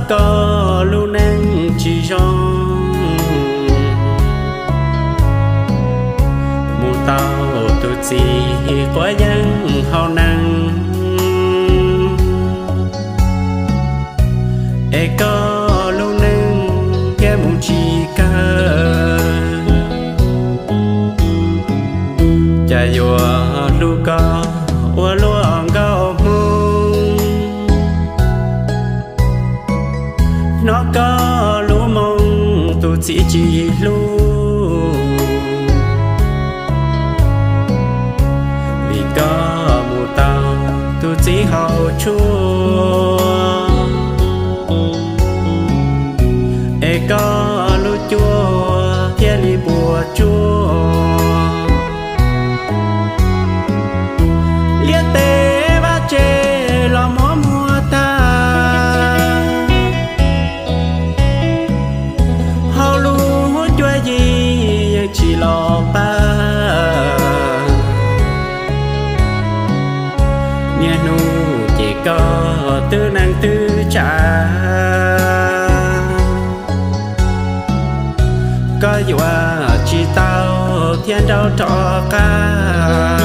Koj lub neej tsis zoo, mus tau tus txiv quav yeeb hauv neeg, es koj lub neej thiaj mus tsis kawg. Cas yuav hlub koj ua luaj nkauj hmoob, hnov koj lub moo tus txiv tsis hlub, vim koj mus tau tus txiv hauv tshuaj, es koj lub cuab thiaj li puas tsuaj. Liab teb vaj tse los muab muag tag, hauv lub cuab yig yeej tsis los pab. Niaj hnub ces koj twb neeg twb tsav, koj yuav tsis tau thiab nrauj rov qab.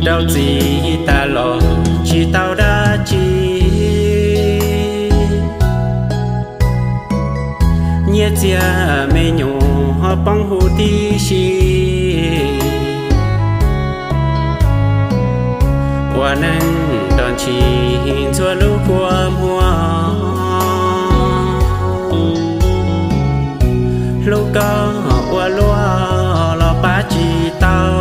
Nrauj txiv tas los tsis tau dab tsi, nyiaj txiag me nyuam ho poob huv tib si. Ua neej nrog ntshis ntxhua lub kua muag, hlub koj ua luaj los pab tsis tau.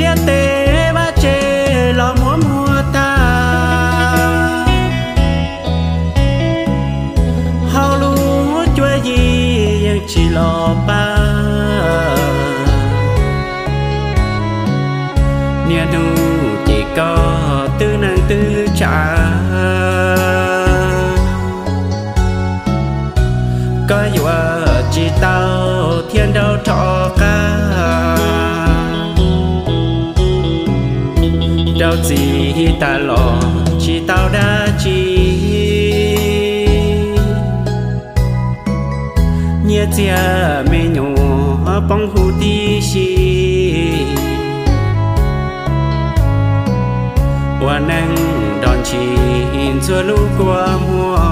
Liab teb vaj tse los muab muag tag, hauv lub cuab yig yeej tsis los pab. Niaj hnub ces koj twb neeg twb tsav, koj yuav tsis tau thiab nrauj rov qab. Nrauj txiv tas los tsis tau dab tsi, nyiaj txiag me nyuam poob huv tib si. Ua neej nrog ntshis ntxhua lub kua muag,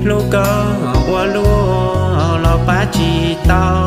hlub koj ua luaj los pab tsis tau.